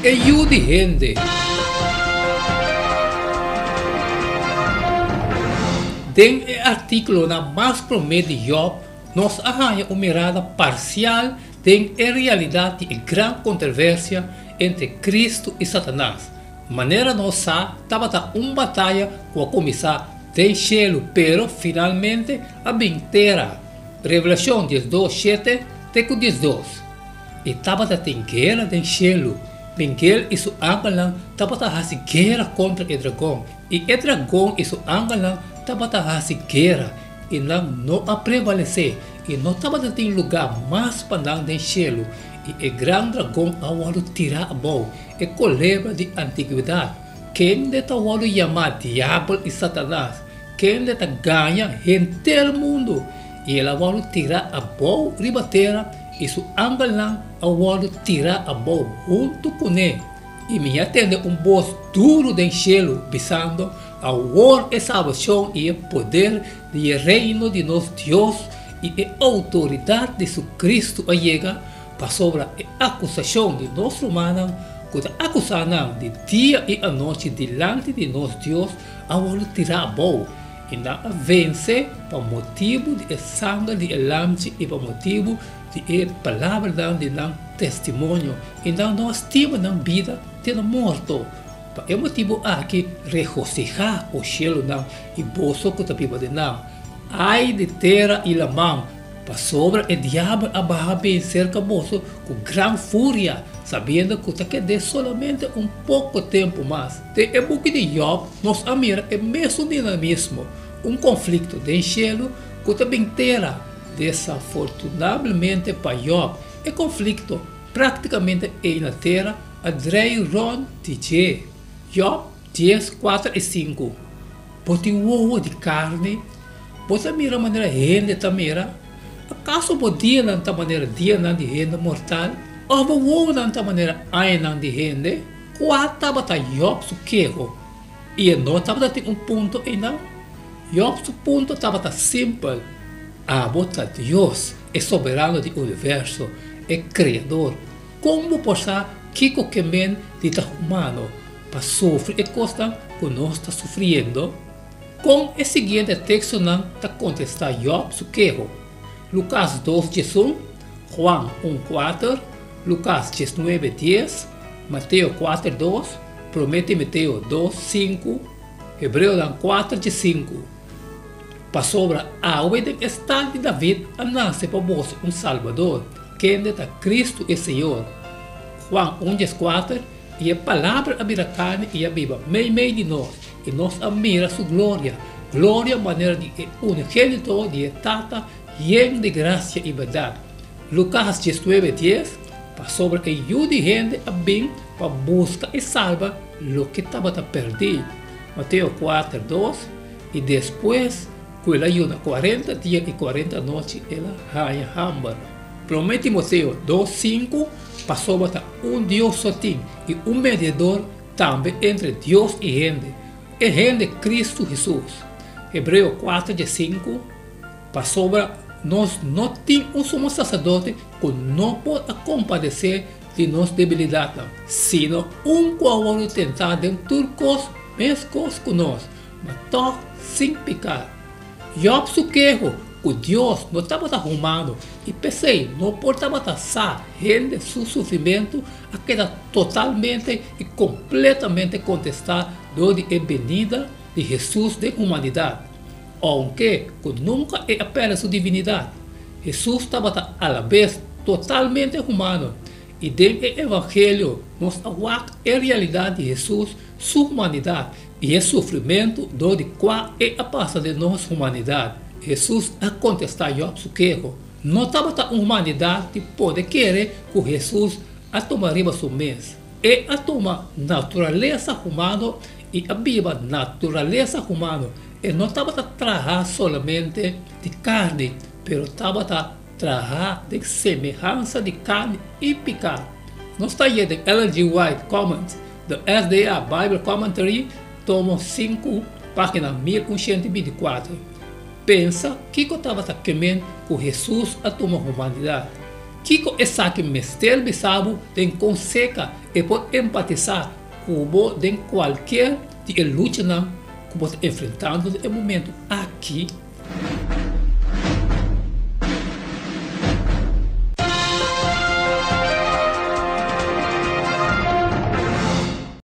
E Yu di Hende. Den e artíkulonan mas promé di Jòb, nos a haña un mirada parsial den e realidat di e gran kontroversia entre Kristu i Satanas. Manera nos sa, tabata un bataya ku a kuminsá den shelu pero finalmente a bin tera. Revelashon diesdos shete te ku diesdos. I tabata tin guera den shelu. Miguel i su angelnan tabata hasi guera kontra e dragon, i e dragon i su angelnan tabata hasi guera, i nan no a prevalesé, i no tabata tin lugá mas pa nan den shelu, i e gran dragon a wòrdu tirá abou, e kolebra di antigwedat, kende ta wòrdu yamá Diabel i Satanas, kende ta gaña henter mundu, i el a wòrdu tirá abou riba tera, i su angelnan a wòrdu tirá abou huntu kuné. I mi a tende un bos duru den shelu, bisando, Awor e salbashon i e poder di e Reino di nos Dios i e outoridat di su Kristu a yega, pasobra e akusashon di nos rumannan ku ta akusá nan di dia i anochi dilanti di nos Dios a wòrdu tirá abou, i nan a vense pa motibu di e sanger di e Lamchi i pa motibu di e palabranan di nan testimonio, i nan no a stima nan bida te na morto. Pa e motibu aki regosihá, o shelunan, i boso ku ta biba den nan. Ai di tera i laman, pasobra e diabel a baha bin serka boso ku gran furia, sabiendo ku ta ked'é solamente un poko tempu mas. Den e buki di Jòb nos a mira e mesun dinamismo, un konflikto den shelu ku ta bin tera. Desafortunablemente pa Jòb, e konflikto práktikamente ei na tera a drei rònt di dje. Jòb dies, kuater i sinku. Bo tin wowo di karni? Bo ta mira manera hende ta mira? Akaso bo dianan ta manera dianan di hende mortal? Òf bo wowonan ta manera añanan di hende? Kua tabata Jòb su keho, i e no tabata tin un punto einan? Jòb su punto tabata simpel, Abo ta Dios, e Soberano di universo, e Kreador. Kon bo por sa kiko ke men di ta humano pa sufri e kosnan ku nos ta sufriendo? Kon e siguiente tekstonan ta kontestá Jòb su keho? Lukas dos diesun, Juan un kuater, Lukas diesnuebe dies, Mateo kuater dos, Promé Timoteo dos sinku, Hebreonan kuater diesinku. Pasobra awe den e stat di David a nase pa boso un Salbador, kende ta Kristu e Señor. Juan un dieskuater, I e Palabra a bira karni i a biba meimei di nos, i nos a mira su gloria, gloria manera di e unigénito di e Tata yen di grasia i bèrdat. Lukas diesnuebe dies, Pasobra e Yu di hende a bin pa buska i salba loke tabata pèrdí. Mateo kuater dos, I despues ku el a yuna kuarenta dia i kuarenta nochi el a haña hamber. Promé Timoteo dos sinku, Pasobra ta un Dios so tin i un mediador tambe entre Dios i hende, e hende Kristu Hesus. Hebreo kuater diesinku, Pasobra nos no tin un sumo saserdote ku no por a kompadesé di nos debilidatnan, sino un ku a wòrdu tentá den tur kos meskos ku nos, ma tòg sin piká. Jòb su keho ku Dios no tabata humano i p'esei no por tabata sa hende su sufrimentu a keda totalmente i kompletamente kontestá dor di e benida di Hesus den humanidat. Ounke ku nunka e a pèrdè su divinidat, Hesus tabata alabes totalmente humano i den e Evangelio nos a wak e realidat di Hesus su humanidat i e sufrimentu dor di kua e a pasa den nos humanidat. Hesus a kontestá Jòb su keho. No tabata un humanidat di pode kere ku Hesus a tuma riba su mes. E a tuma naturalesa humano i a biba naturalesa humano. E no tabata traha solamente di karni, pero tabata traha den semehansa di karni i piká. Nos ta hañ'é den Ellen G. White Comments, The SDA Bible Commentary, tomo sinku, página 1124. Pensa kiko tabata kemen ku Hesus a tuma humanidat. Kiko esaki mester bisa bo den kon seka e por empatisá ku bo den kualkier di e luchanan ku bo ta enfrentando den e momentu aki?